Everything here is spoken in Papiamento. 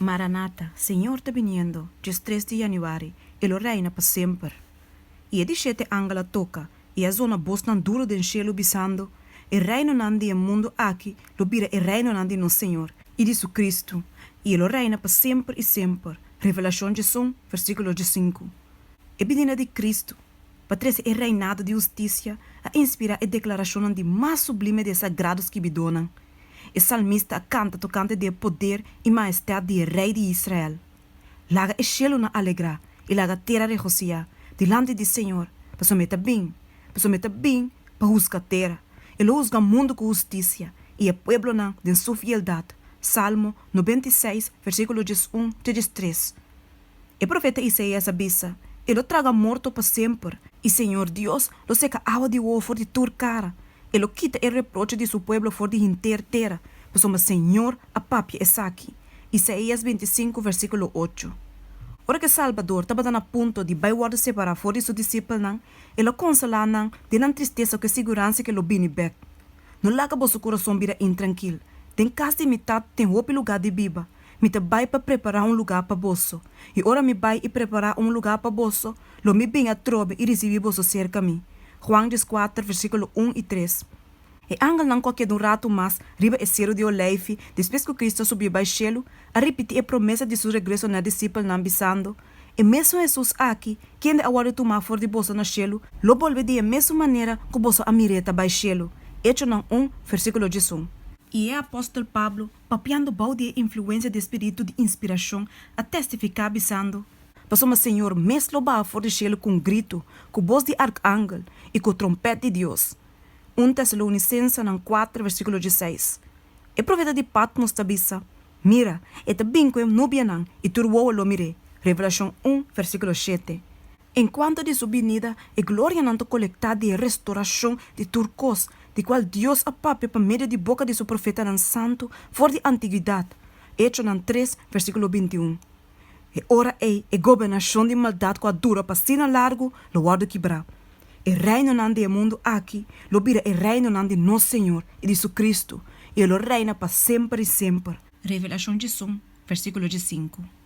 Maranata, Señor ta biniendo, 13 di yanüari, E lo reina pa semper. I e di shete angel a toka, i a zona bosnan duru den shelu, bisando, E reinonan di e mundu aki lo bira e reinonan di nos Señor i di Su Kristu, i E lo reina pa semper i semper. Revelashon 11, versíkulo 15. E binida di Kristu pa trese e reinado di hustisia a inspirá e deklarashonnan di mas sublime di e sagrado skibidónan. E salmista a kanta tokante di e poder i mahestat di e Rei di Israel. Laga e shelunan alegrá i laga tera regosihá dilanti di señor, pasobra e ta bin, pasobra e ta bin pa husga tera. E lo husga mundu ku hustisia i e pueblonan den su fieldat. Salmo 96, versíkulo 11 te 13. E profeta Isaías a bisa, E lo traga morto pa semper, i señor Dios lo seka awa di wowo for di tur kara. E lo kita e reproche di su pueblo for di henter tera, pasobra señor a papia esaki. Isaías 25, versíkulo 8. Ora ku e Salbador tabata na punto di bai wòrdu separá for di su disipelnan, el a konsolá nan den nan tristesa ku e siguransia ku e lo bini bèk. No laga boso kurason bira intrankil. Den kas di mi Tata tin hopi lugá di biba. Mi ta bai pa prepará un lugá pa boso. I ora mi bai i prepará un lugá pa boso, lo mi bin atrobe i risibí boso serka mi. Juan 14, versíkulo 1 i 3. E angelnan ku a keda un ratu mas riba e Seru di Oleifi despues ku Kristu a subi bai shelu, a ripití e promesa di su regreso na e disipelnan, bisando, E mesun Hesus aki, kende a wòrdu tumá for di boso na shelu, lo bolbe di e mesun manera ku boso a mir'é ta bai shelu. Echonan 1, versíkulo 11. I e apòstel Pablo, papiando bou di e influensia di e spiritu di inspirashon, a testifiká bisando, Pasobra Señor mes lo baha for di shelu ku un gritu, ku bos di arkangel i ku trompèt di Dios. 1 Tesalonisensenan 4, versíkulo 16. E profeta di Patmos ta bisa, Mira, e ta bin ku e nubianan, i tur wowo lo mir'é. Revelashon 1, versíkulo 7. En kuanto di su binida, e glorianan ta kolektá di e restorashon di tur kos, di kual Dios a papia pa medio di boka di su profetanan santu for di antiguidat. Echonan 3, versíkulo 21. E ora ei e gobernashon di maldat ku a dura pa asina largu lo wòrdu kibrá. E reinonan di e mundu aki lo bira e reinonan di nos Señor i di su Kristu, i e lo reina pa semper i semper. Revelashon 11, versíkulo 15.